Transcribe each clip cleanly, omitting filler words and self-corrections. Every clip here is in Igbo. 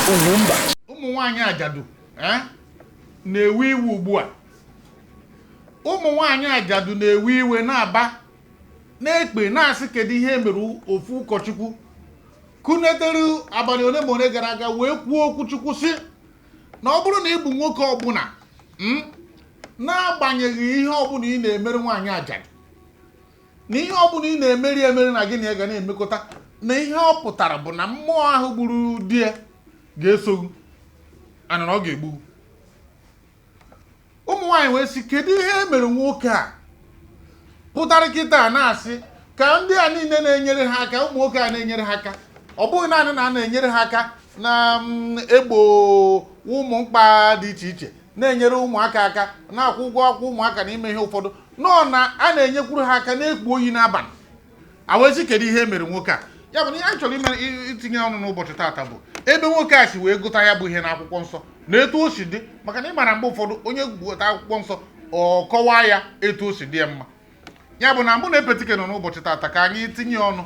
Ugwumba. Ụmụ nwaanyị ajadu na-ewe iwe ugbu a. Ụmụ nwaanyị ajadu na-ewe iwe, na-aba, na-ekpe, na-asị, kedu ihe mere ofu ụkọchukwu kunetere abalị ole ma ole gara aga wee kwuo okwu Chukwu, sị na ọ bụrụ na ị bụ nwoke ọbụla, n'agbanyeghị ihe ọbụla ị na-emere nwaanyị ajadu, na ihe ọbụla ị na-emeri emeri, na gị na ya ga na-emekọta, na ihe ọ pụtara bụ na mmụọ ahụ gburu di ya ga-eso ana, na ọ ga-egbu ụmụ nwaanyị. Wee sị, kedu ihe e mere nwoke a pụtara kịta na-asị ka ndị a niile na-enyere ha aka, ụmụ nwoke a na-enyere ha aka, ọ bụghị naanị na a na-enyere ha aka na egbo ụmụ mkpa dị iche iche, na-enyere ụmụaka aka, na-akwụ ụgwọ akwụkwọ ụmụaka, na ime ihe ụfọdụ nọọ, na a na-enyekwuru ha aka na-ekpu oyi n'abalị awezi? Kedu ihe e mere nwoke a? Ya bụ na ihe anyị chọrọ ime, itinye ọnụ n'ụbọchị taata, bụ ebe nwoke a si wee gụta ya bụ ihe n'akwụkwọ nsọ na etu o si dị, maka na ị mara mgbe ụfọdụ onye gụta akwụkwọ nsọ, ọ kọwaa ya etu o si dị ya mma. Ya bụ na mụ na Epetike nọ n'ụbọchị taata ka anyị tinye ọnụ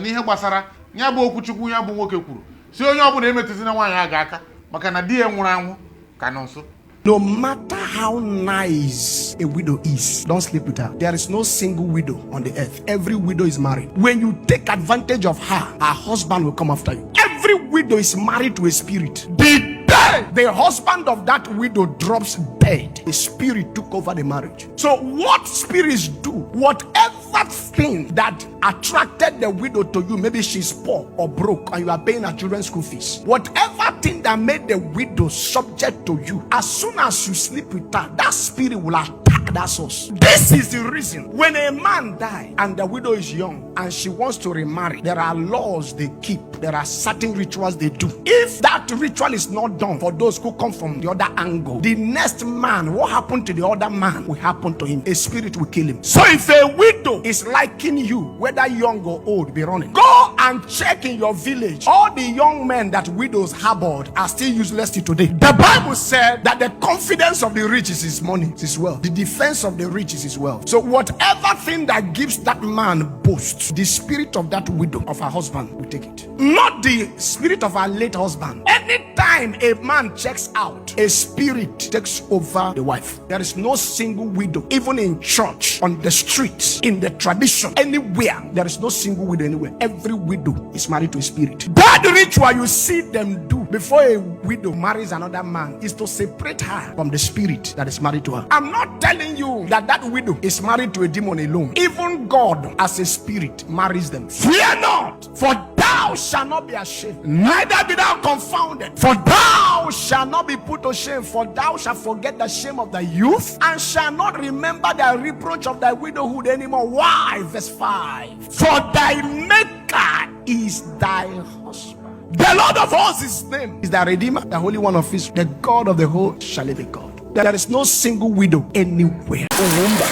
n'ihe gbasara ya bụ okwuchukwu ya bụ nwoke kwuru, si onye ọbụla emetụzina nwaanyị aga aka, maka na di ya nwụrụ anwụ ka nọ nso. No matter how nice a widow is, don't sleep with her. There is no single widow on the earth. Every widow is married. When you take advantage of her, her husband will come after you. Every widow is married to a spirit. The day the husband of that widow drops dead, the spirit took over the marriage. So, what spirits do, whatever thing that attracted the widow to you, maybe she's poor or broke and you are paying her children's school fees, whatever thing that made the widow subject to you, as soon as you sleep with her, that spirit will attack that source. This is the reason when a man die and the widow is young and she wants to remarry, there are laws they keep, there are certain rituals they do. If that ritual is not done for those who come from the other angle, the next man, what happened to the other man will happen to him. A spirit will kill him. So if a widow is liking you, whether young or old, be running. Go and check in your village. All the young men that widows harbored are still useless till today. The Bible said that the confidence of the rich is his money, is his wealth. The defense of the rich is his wealth. So whatever thing that gives that man boast, the spirit of that widow of her husband will take it. Not the spirit of her late husband. Anytime a man checks out, a spirit takes over the wife. There is no single widow, even in church, on the streets, in the tradition, anywhere. There is no single widow anywhere. Every widow is married to a spirit. That ritual you see them do before a widow marries another man is to separate her from the spirit that is married to her. I'm not telling you that that widow is married to a demon alone. Even God, as a spirit, marries them. Fear not, for thou shalt not be ashamed, neither be thou confounded, for thou shalt not be put to shame, for thou shalt forget the shame of thy youth and shall not remember the reproach of thy widowhood anymore. Why? Verse 5. For thy Maker is thy husband. The Lord of hosts, his name is the Redeemer, the Holy One of Israel, the God of the whole shall live God. There is no single widow anywhere. Ugwumba.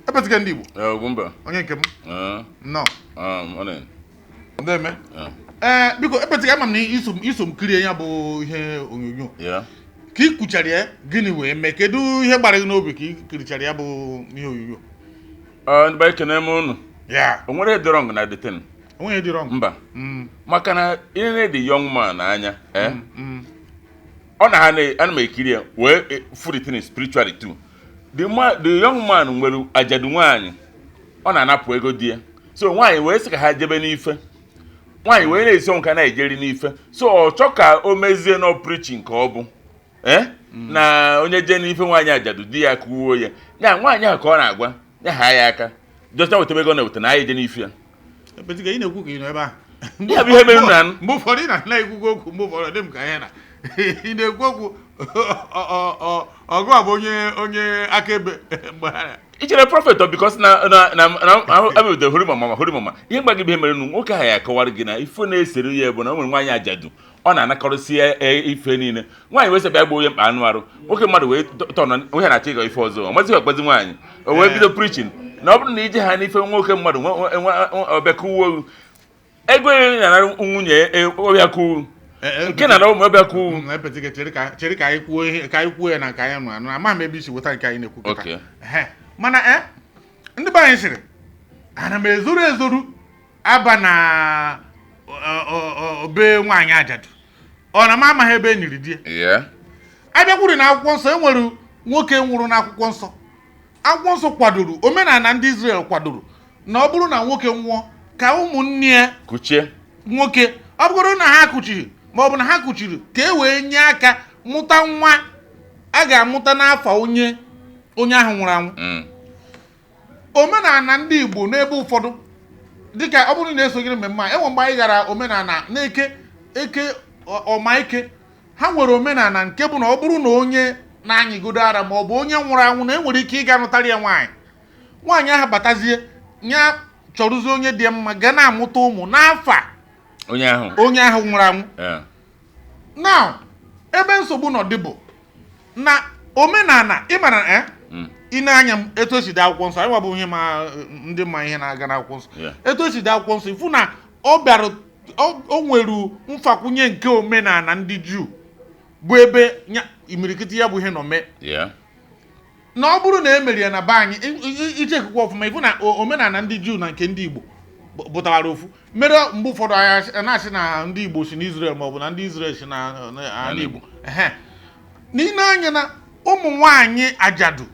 Epetike ndị Igbo. Ee, Ugwumba. Onye nke m. Ee, nnọọ. Ọ na Ndeme. Ee, biko Epetike, ama m na iso m kirie ya bụ ihe onyonyo. Ka ị kwuchara ya, gịnị wee mee? Kedu ihe gbara gị n'obi ka ị kirichara ya bụ ihe onyonyo? Ọ, ndị be anyị, ekene m unu. Ya. O nwere ihe dị wrong na the thing? Onweghị dị wrong. Mba. Maka na ihe dị young man anya, ọ na ha na ana m ekiri ya wee fụ the thing spiritually too. The young man nwere ajadu nwaanyị ọ na-anapụ ego di ya, so nwaanyị wee sị ka ha jebe n'ife, nwaanyị wee na-esi ọnwụ ka na-ejeri n'ife, so ọ chọ ka o mezie nọ preaching ka ọ bụ na onye jee n'ife nwaanyị ajadu di ya kụwuo ya, ya nwaanyị ahụ ka ọ na-agwa ya ha ya aka jọcha wetebe ego na weta na anyị eje n'ife ya. Epetike, ị na-ekwu ka ị nọ ebe ahụ. Ya bụ ihe mere na Mgbe ụfọdụ ị na-ekwukwu okwu, mgbe ụfọdụ ọ dị m ka ihe na ị na-ekwu okwu ọgụ a bụ onye akaebe mgbe ha I chere prophet because na amebido hori mama hori mama ihe mgba gị bụ ihe mere nụ nwoke ahụ ya akọwara gị na ife na-esere ya bụ na o nwere nwaanyị ajadu ọ na-anakọrịsị ya ife niile. Nwaanyị wee sị bịa gboo onye mkpa anụ arụ nwoke mmadụ wee tọnọ nwoke na-achọ ịgọ ife ọzọ, ọ mazighị ọkpazi nwaanyị, o wee bido preaching na ọ bụrụ na ije ha n'ife nwoke mmadụ ọbịa kụwuo ego ya na-anara nwunye ọbịa kụwu nke na ụmụ ọbịa kụwu. Epetike, chere ka anyị kwuo ihe, ka anyị kwuo ya na nke anyị nụ anụ. Amaghị m ebe isi weta nke anyị na-ekwu kịta. Ehe. Mana ndị be anyị sịrị ana m ezoru ezoru aba na be nwaanyị ajadu. Ọ na m amaghị ebe e niri di ya. Abịakwuru na akwụkwọ nsọ, e nwere nwoke nwụrụ n'akwụkwọ nsọ. Akwụkwọ nsọ kwadoro omenala ndị Israel, kwadoro na ọ bụrụ na nwoke nwụọ, ka ụmụnne ya kuchie. Nwoke, ọ bụrụ na ha kuchiri ma ọ bụ na ha kuchiri, ka e wee nye aka mụta nwa a ga-amụta n'afọ onye onye ahụ nwụrụ anwụ. Omenala ndị Igbo n'ebe ụfọdụ, dịka ọ bụrụ na esogịrị mmemme a, enwe mgbe anyị gara omenala na-eke eke ọma eke, ha nwere omenala nke bụ na ọ bụrụ na onye na-anyịgodo ara ma ọ bụ onye nwụrụ anwụ, na enwere ike ịga nụtara ya nwaanyị, nwaanyị ahụ batazie ya, chọrụzie onye dị mma, ga na-amụta ụmụ n'afọ a onye ahụ onye ahụ nwụrụ anwụ. Now, ebe nsogbu nọ dị bụ na omenala ịmara ị na-anya m etu esi dee akwụkwọ nsọ, anyị nwabụ ihe ma ndị ma ihe na-aga n'akwụkwọ nsọ. Etu esi dee akwụkwọ nsọ, ifu na ọ bịara o nwere mfakwunye nke omenala ndị Juu, bụ ebe imirikiti ya bụ ihe nọ mee. Na ọ bụrụ na e mere ya na be anyị, ichekwa ọfụma, ifu na omenala ndị Juu na nke ndị Igbo bụtara ofu, mere mgbe ụfọdụ anyị na-asị na ndị Igbo si n'Israel maọbụ na ndị Israel si na ala Igbo. Ehe. N'ile anya na ụmụ nwanyị ajadu,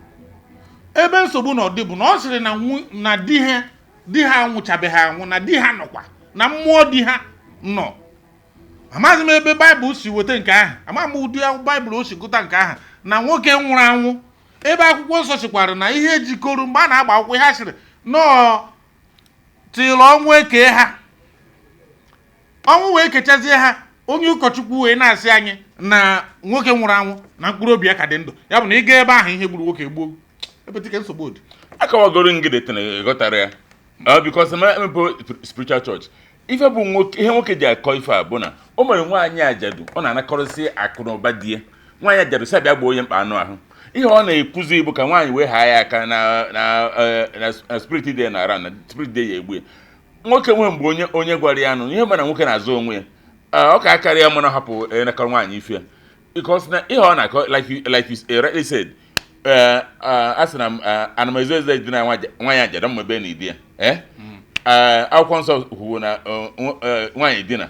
ebe nsogbu nọ dị bụ na ọ sịrị na di ha anwụchabeghị anwụ, na di ha nọkwa, na mmụọ di ha nọ. Amaghị m ebe Baịbụl si weta nke ahụ, amaghị m ụdị Baịbụl o si gụta nke ahụ na nwoke nwụrụ anwụ, ebe akwụkwọ nsọ sikwara na ihe jikọrọ mgbe a na-agba akwụkwọ, ihe a sịrị nọọ tịrị ọnwụ eke ha, ọnwụ wee kechazie ha. Onye ụkọchukwu wee na-asị anyị na nwoke nwụrụ anwụ na mkpụrụ obi ya ka dị ndụ. Ya bụ na ị gaa ebe ahụ, ihe gburu nwoke egbuo ebe dịka nsogbu dị. Akọwagoro ngide tena ghọtara ya. Because ma emepe spiritual church, ife bụ nwoke, ihe nwoke ji akọ ife a bụ na o mere nwaanyị ajadu, ọ na-anakọrịsị akụ na ụba di ya. Nwaanyị ajadu si abịa gboo onye mkpa anụ ahụ. Ihe ọ na-ekwuzi bụ ka nwaanyị wee haa ya aka na spirit dị ya na ara, na spirit dị ya egbu ya. Nwoke nwee mgbe onye gwara ya nụ ihe mere na nwoke na-azụ onwe ya. Ọ ka akarịa mana hapụ ịnakọrọ nwaanyị ife ya, because na ihe ọ na-akọ, like you rightly said, a sị na m ana m ezo ezo dị na nwaanyị ajadu mma ebe na idi ya. Akwụkwọ nsọ kwuo na nwaanyị dina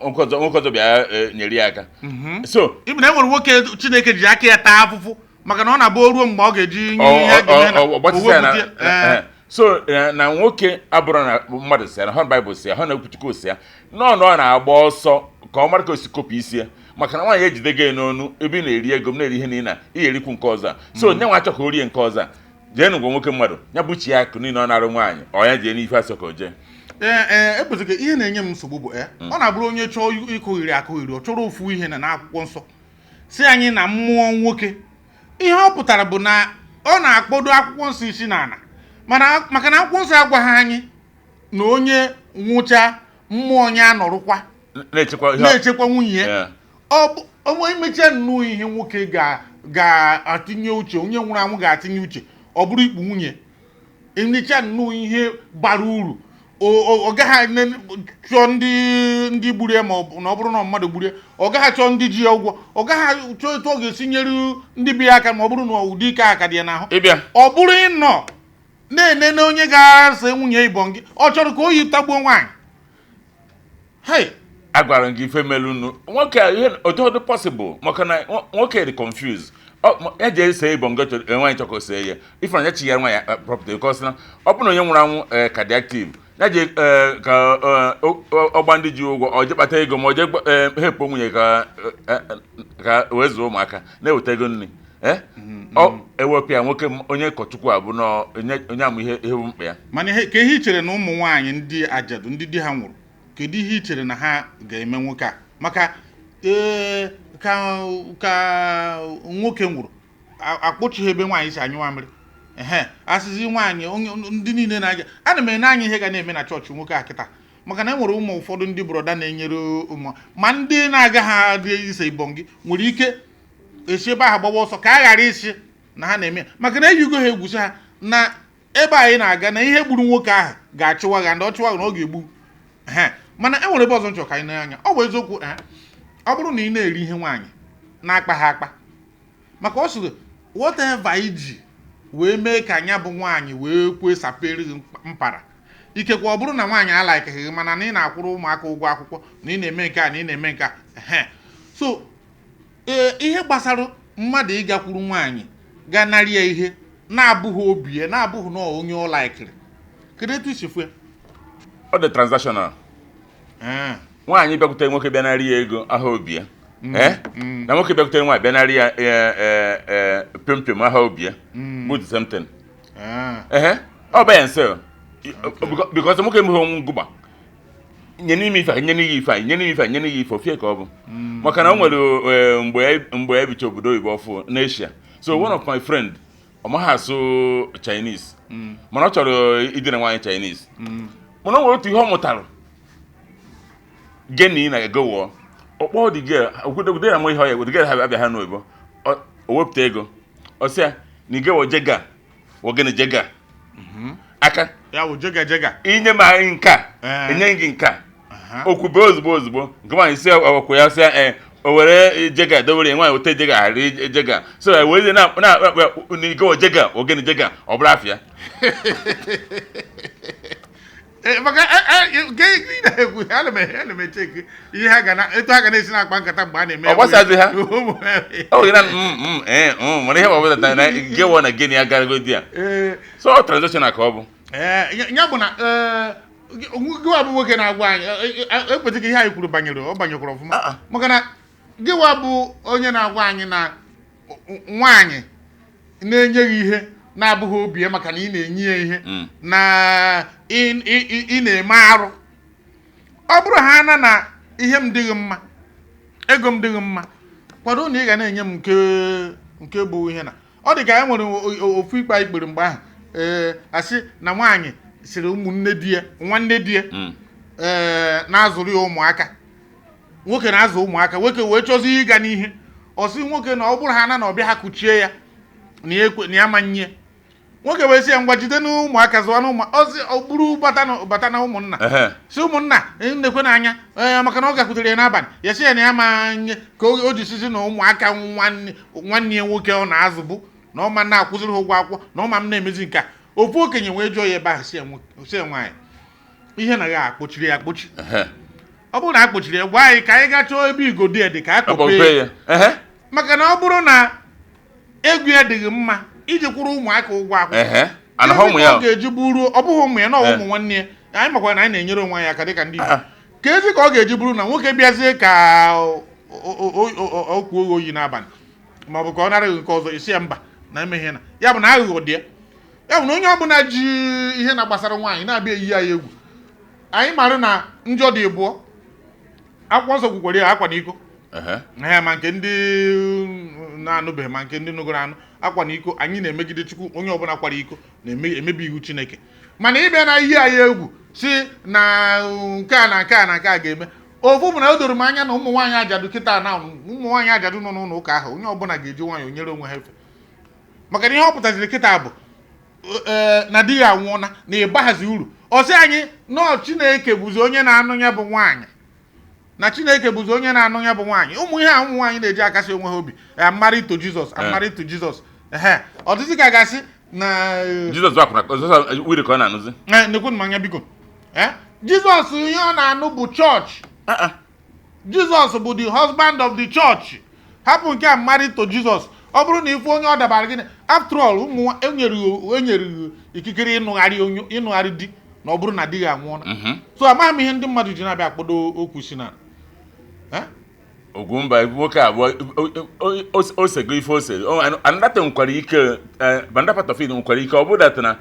nwoke ọzọ bịa nyere ya aka, so Ibi na e nwere nwoke Chineke ji aka ya taa afụfụ, maka na ọ na-abụ o ruo mgbe ọ ga-eji nye ihe a ga-eme na ọ gbatịsị ya na o wepụta ya. So na nwoke abụrụ na mmadụ si ya na hụ Baịbụl si ya hụ na okwuchukwu si ya nọ na ọ na-agba ọsọ ka ọ mara ka o si kopụ isi ya, maka na nwaanyị ejide gị n'onu ebe ị na-eri ego m na-eri ihe niile a, ị ga-erikwu nke ọzọ a. So nye nwa achọ ka o rie nke ọzọ a, jee nụgwa nwoke mmadụ ya buchi ya akụ niile ọ na-arụ nwaanyị ọ ya jee n'ife asọ ka o jee. Ee, ekwesịghị. Ihe na-enye m nsogbu bụ ọ na-abụrụ onye chọọ ịkụghiri akụghiri, ọ chọrọ ofu ihe na n'akwụkwọ nsọ si anyị na mmụọ nwoke. Ihe ọ pụtara bụ na ọ na-akpọdo akwụkwọ nsọ isi n'ala, mana maka na akwụkwọ nsọ agwaghị anyị na onye nwụcha, mmụọ ya anọrụkwa na-echekwa ihe na-echekwa nwunye ya. Ọ bụ onwe emechaa nnọọ ihe nwoke ga-atinye uche, onye nwụrụ anwụ ga-atinye uche, ọ bụrụ ikpu nwunye, emechaa nnọọ ihe bara uru, ọ gaghị chọọ ndị gburu ya, ma ọ bụ na ọ bụrụ na mmadụ gburu ya, ọ gaghị achọ ndị ji ya ụgwọ, ọ gaghị chọọ etu ọ ga-esi nyere ndị bi ya aka, ma ọ bụrụ na ụdị ike aka dị ya n'ahụ. Ịbịa Ọ bụrụ ịnọ na-enene onye ga-ase nwunye ibọn gị, ọ chọrọ ka oyi tagbuo nwaanyị. Hei! Agwara m gị ife melunu nwoke a, ihe otu ọ dị possible, maka na nwoke dị confused. Ya jee see ịbọ nga nwaanyị chọrọ ka o see ya ife na ya chi ya nwaanyị property, because na ọ bụrụ na onye nwụrụ anwụ ka dị active, ya jee ka ọgba ndị ji ụgwọ, ọ jee kpata ego, ma ọ jee hepụ nwunye ka wee zụọ ụmụaka na-eweta ego nri. Ọ ewepụ ya nwoke onye ụkọchukwu a bụ na onye amụ ihe bụ mkpa ya. Mana ihe ka ihe i chere na ụmụ nwaanyị ndị ajadu, ndị di ha nwụrụ, kedu ihe i chere na ha ga-eme nwoke a? Maka ka nwoke nwụrụ, akpọchighị ebe nwaanyị si anyụ mamịrị. Ehe, asịzi nwaanyị onye ndị niile na-aga, ana m ene anya ihe ga na-eme na chọọchị nwoke a kịta, maka na e nwere ụmụ ụfọdụ ndị brother na-enyere ụmụ, ma ndị na-agaghị adị ise ibọn gị nwere ike esi ebe ahụ gbawa ọsọ ka a ghara isi na ha na-eme ya, maka na eyigo ha egwusi ha na ebe anyị na-aga na ihe gburu nwoke ahụ ga-achụwa gị, ndị ọ chụwa gị na ọ ga-egbu. Ehe, mana e nwere ebe ọzọ nchọ ka anyị na-anya. Ọ bụ eziokwu, ọ bụrụ na ị na-eri ihe nwaanyị na-akpa ha akpa, maka ọ sịrị whatever iji wee mee ka anya bụ nwaanyị wee kwee sapere gị mpara, ikekwe ọ bụrụ na nwaanyị alaikeghị gị, mana na ị na-akwụrụ ụmụaka ụgwọ akwụkwọ, na ị na-eme nke a, na ị na-eme nke a. Ehe. So ee, ihe gbasara mmadụ ịgakwuru nwaanyị ga narị ya ihe na-abụghị obi ya, na-abụghị na onye ọ laikiri, kedu etu isi fụ ya? Ọ dị transactional. Nwaanyị bịakwutere nwoke bịa narị ya ego aha obi ya. Eh? Na nwoke bịakwutere nwaanyị bịa narị ya pịom pịom aha obi ya bụ the same thing. Ehe, ọ bụ ya nse because nwoke emeghe onwe ngụgba nye n'ime ife a, nye n'ihe ife a, nye n'ihe ife a, nye n'ihe ife ofie ka ọ bụ maka na o nwere mgbe ebicha obodo oyibo ọfụ n'Asia. So one of my friend, ọ maghị asụ Chinese, mana ọ chọrọ idina nwaanyị Chinese, mana o nwere otu ihe ọ mụtara geni na ego wụọ ọkpọ the girl okwude ya nwe ihe ọ ya the girl ha abịa ha n'oyibo, o wepụta ego, ọ sị ya na ige wọ jega wọ gịnị jega aka. Ya bụ jega jega. Inye m anyị nke a, enye gị nke a. Okwube ozugbo ozugbo nke nwaanyị si ọkwụ ya sị ee, o were jega dowere ya, nwaanyị weta jega ghara jega, so e wee na na na ige wọ jega wọ gịnị jega, ọ bụrụ afịa. Ee, maka nke ị na-ekwu, ana m echeki ihe ha ga na etu ha ga na-esi na-akpa nkata mgbe a na-eme. Ọ gbasazi ha. Ụmụ ọ bụ na ee mana ihe ọ bụla na ige wọ na gịnị agarago di ya. So ọ transactional ka ọ bụ. Ee, ya bụ na ee, gịwa bụ nwoke na-agwa anyị ekwetị ka ihe anyị kwuru banyere ọ banyekwara ọfụma. Ah, ah. Maka na gịwa bụ onye na-agwa anyị na nwaanyị na-enye gị ihe na-abụghị obi ya maka na ị na-enye ya ihe na ị na-eme arụ, ọ bụrụ ha na ihe m dịghị mma, ego m dịghị mma, kwado na ị ga na-enye m nke bụ ihe na ọ dị ka e nwere ofu ikpe anyị kpere mgbe ahụ, ee, asị na nwaanyị sịrị ụmụnne di ya, nwanne di ya, ee, na-azụrụ ya ụmụaka, nwoke na-azụ ụmụaka, nwoke wee chọzie ịga n'ihe, ọ sị nwoke na ọ bụrụ ha na ọbịa ha kuchie ya na ya ekwe na ya ma nye nwoke, wee sị ya ngwa, jide na ụmụaka zụwa na ụmụ ọsị ọ bụrụ bata na ụmụnna, si ụmụnna nnekwe n'anya, ee, maka na ọ gakwutere ya n'abalị, ya sị ya na ya ma nye ka o ji sisi na ụmụaka nwanne ya nwoke ọ na-azụbu na ọ ma na-akwụziri ha ụgwọ akwụkwọ na ọ ma m na-emezi nke a. Ofu okenye wee jụọ ya ebe ahụ, sị ya nwaanyị, ihe na ya akpọchiri ya akpọchi, ọ bụrụ na a kpọchiri ya, gwa anyị ka anyị gaa chọọ ebe igodo ya dị ka a kpọpee Akpọpe ya. ya. Ehe. Maka na ọ bụrụ na egwu ya dịghị mma iji kwụrụ ụmụaka ụgwọ akwụkwọ, Ehe, ana ha ụmụ ya. ọ ga-eji bụrụ ọ bụghị ụmụ ya na Eh. ụmụ nwanne ya, anyị makwa na anyị na-enyere onwe anyị aka dịka ndị Igbo. Ah. Ka ezi ka ọ ga-eji bụrụ na nwoke bịazie ka o kwuo oyi n'abalị ma ọ bụ ka ọ nara gị nke ọzọ, isi ya mba na emeghe na ya bụ na aghụghọ dị ya. Ya bụ na onye ọbụla ji ihe na-gbasara nwaanyị na-abịa eyi ya egwu, anyị mara na njọ dị bụọ. Akwụkwọ nsọ kwukwara ya, akwa na iko. Ee, ma nke ndị na-anụbeghị ma nke ndị nụgoro anụ, akwa na iko, anyị na-emegide Chukwu. Onye ọbụla kwara iko na-emebi iwu Chineke. Mana ịbịa na ihe anyị egwu si na nke a na nke a na nke a ga-eme ofu bụ na o doro m anya na ụmụ nwaanyị ajadu kịta, na ụmụ nwaanyị ajadu nọ n'ụlọ ụka ahụ, onye ọbụla ga-eji nwayọọ nyere onwe ha efe, maka na ihe ọ pụtaziri kịta bụ ee, na di ya anwụọna na ịgbaghazi uru. Ọ sị anyị nọọ Chineke bụzi onye na-anụ ya bụ nwaanyị, na Chineke bụzi onye na-anụ ya bụ nwaanyị. Ụmụ ihe a ụmụ nwaanyị na-eji akasị onwe ha obi, I'm married to Jesus, I'm married to Jesus. Ehe, ọ dịzị ka gasị na Jizọs bụ akwụna ọzọ wiri ka ọ na-anụzi. Nekwu m anya biko. Jizọs, ihe ọ na-anụ bụ chọọchị. Jizọs bụ the husband of the church. Hapụ nke a, married to Jesus. Ọ bụrụ na ifu onye ọ dabara gịnị, after all, ụmụ enyere ikikere ịnụgharị onye, ịnụgharị di, na ọ bụrụ na di ya anwụọla. So amaghị m ihe ndị mmadụ ji na-abịa akpọdo okwu si na. Eh? Ugwumba, nwoke abụọ osego ife ose another nwekwara ike, banda part of it nwekwara ike ọ bụrụ that na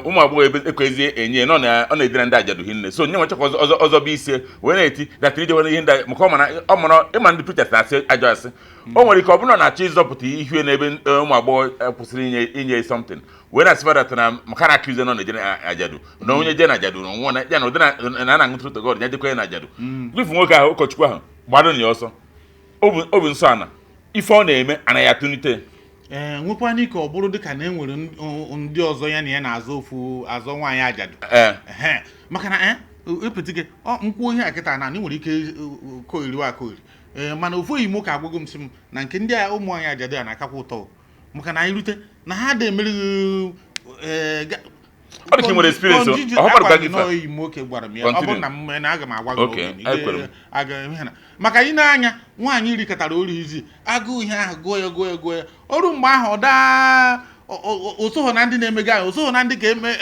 ụmụ agbọghọ ebe ekwezi enye na ọ na-edina ndị ajadu hinne, so nye nwechakwa ọzọ ọzọ bụ ise wee na-eti that ije nwere ihe ndị maka ọ mana ọ mara ịma ndị preachers na-asị ajọ asị. O nwere ike ọ bụrụ na ọ na-achọ ịzọpụta ihe n'ebe ụmụ agbọghọ kwụsịrị inye something wee na-asị that na maka na akụzi nọ na-eje na ajadu na onye je na ajadu na nwụọ na ya na ụdị na a na-aṅụ truth God ya jekwa ya na ajadu. Ifu nwoke ahụ, ụkọchukwu ahụ gbado na ya ọsọ, obi nsọ ana ife ọ na-eme anaghị atụnite. Ee, nwekwana ike ọ bụrụ dịka na e nwere ndị ọzọ ya na ya na-azọ ofu azọ nwaanyị ajadu. Ehe, maka na epetike ọ nkwuo ihe a kịta na ị nwere ike kogheriwe akogheri. Ee, mana ofu oyi nwoke agwago m sị m na nke ndị a ụmụ anyị ajadu a na-akakwa ụtọ o. Maka na anyị rute na ha dị emerighị ee. Ọ dị ka ị nwere experience o. Konjiji- Ọ họpụrụ agwa gị gị ife a. na enyi m nwoke gwara m ya, ọ Continue. bụrụ na m mee na aga m agwa gị Okay, n'oge na ekwere m. aga m ihe na maka ị na-anya nwaanyị rikọtara ori izi agụụ ihe ahụ gụọ ya, gụọ ya, gụọ ya, oru mgbe ahụ ọ daa osoghọ na ndị na-emega ahụ, osoghọ na ndị ka eme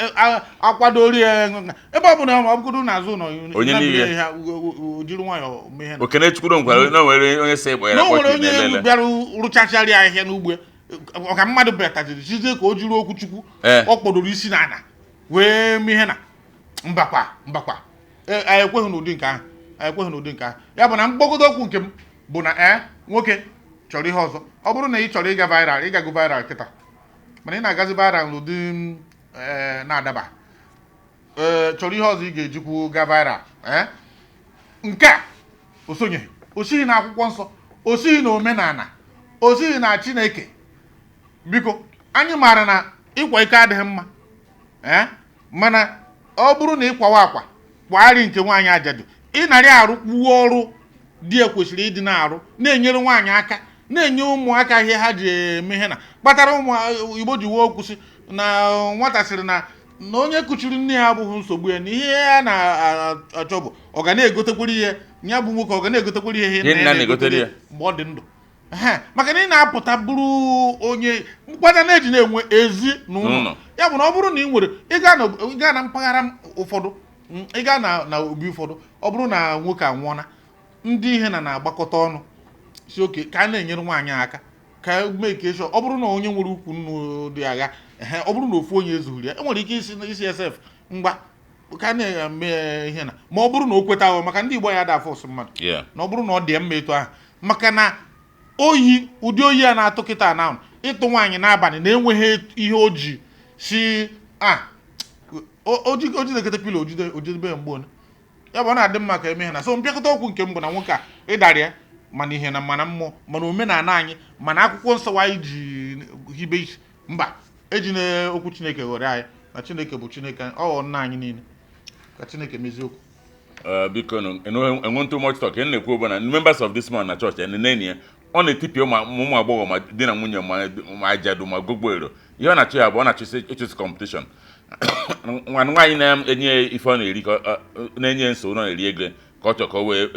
akwadori ya, ebe ọ bụla ọ bụgodu n'azụ ụlọ. Onye niile. Ha jiri nwayọọ mee ihe na Okene Chukwu nkwara na o nwere onye sị ịkpọ ya na o nwere kpọchiri onye na-elele. bịara rụchacharị ahịhịa n'ugbo ya, ọka mmadụ bịataziri chizie ka o jiri okwu Chukwu ọ kpọdoro isi n'ala wee mee ihe na mbakwa mbakwa. Anyị ekweghị n'ụdị nke ahụ, anyị ekweghị n'ụdị nke ahụ. Ya bụ na mkpokọta okwu nke m bụ na nwoke chọrọ ihe ọzọ. Ọ bụrụ na ị chọrọ ịga viral, ịgago viral kịta, mana ị na-agazi viral n'ụdị na-adaba, chọrọ ihe ọzọ ị ga-ejikwu ga viral. Nke a o sonyeghị, o sighi na akwụkwọ nsọ, o sighi na omenala, o sighi na Chineke. Biko, anyị maara na ịkwa iko adịghị mma, mana ọ bụrụ na ịkwawa akwa kwagharị nke nwaanyị ajadu, ị narị arụ kwuo ọrụ di ya kwesịrị ịdị na-arụ, na-enyere nwaanyị aka, na-enye ụmụaka ihe ha ji eme ihe na kpatara ụmụ Igbo ji wee okwu sị na nwata sịrị na onye kuchiri nne ya abụghị nsogbu ya, na ihe ya na-achọ bụ ọ ga na-egotekwere ihe ya bụ nwoke, ọ ga na-egotekwere ihe Ihe nna na-egotere ya. mgbe ọ dị ndụ. Maka na ị na-apụta bụrụ onye mkpata na-eji na-enwe ezi n'ụlọ. N'ụlọ. Ya bụ na ọ bụrụ na ị nwere ị gaa na mpaghara ụfọdụ, ị gaa na obi ụfọdụ, ọ bụrụ na nwoke anwụọna, ndị ihe na na-agbakọta ọnụ si oke ka a na-enyere nwaanyị aka ka mee ka ọ bụrụ na onye nwere ukwu nnu dị agha, ọ bụrụ na ofu onye ezughiri ya, enwere ike isi SF mgba ka a na-eme ihe na ma ọ bụrụ na o kwetaghị, maka ndị Igbo ya da afọ mmadụ na ọ bụrụ na ọ dị ya mma etu ahụ, maka na oyi ụdị oyi a na-atụ kịta na ịtụ nwaanyị n'abalị na-enweghị ihe o ji si a ojidekọta pilo ojidebe ya mgbe one ya bụ ọ na-adị mma ka eme ihe na so mpịakọta okwu nke m bụ na nwoke a ịdara ya, mana ihe na mana mmụọ, mana omenala anyị, mana akwụkwọ nsọ anyị ji hibe isi mba eji na okwu Chineke ghọrọ anyị na Chineke bụ Chineke anyị, ọ ghọọ nna anyị niile, ka Chineke mezie okwu. Biko enwe too much talk. Na-ekwu bụ na members of this man na church enene ya, ọ na-etipịa ụmụ agbọghọ ma di na nwunye ma ajadu ma gogbo ero. Ihe ọ na-achọ ya bụ ọ na-achụsi ịchụsi competition. Nwa nwaanyị na-enye ya ife ọ na-eri ka na-enye nsogbu, ọ na-eri ego ka ọ chọọ ka o wee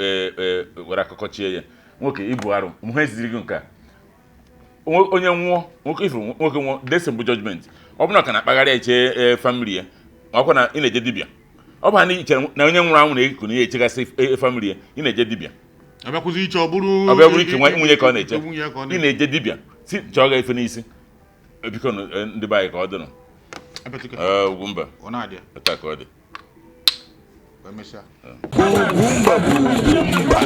were akụkọ chie ya. Nwoke ibu arụ mụ eziri gị nke a. Onye nwụọ, nwoke ifuru nwoke nwụọ desembu judgment, ọ bụrụ na ọ ka na-akpagharị eche family ya, ma ọkwa na ị na-eje dibịa, ọ bụ na ị chere na onye nwụrụ anwụ na-eku na ihe echegasị family ya, ị na-eje dibịa. Ọ iche ọ bụrụ ọ bịa bụrụ ike nwunye ka ọ na-eche. Nwunye ka ọ Ị na-eche. Na-eje dibịa si chọọ gị efe n'isi. Biko nụ, ndị be anyị ka ọ dịnụ. Epetike. Ugwumba. Ọ na-adị ya. Otu a ka ọ dị. Ka emesịa. Ugwumba bụ Ugwumba.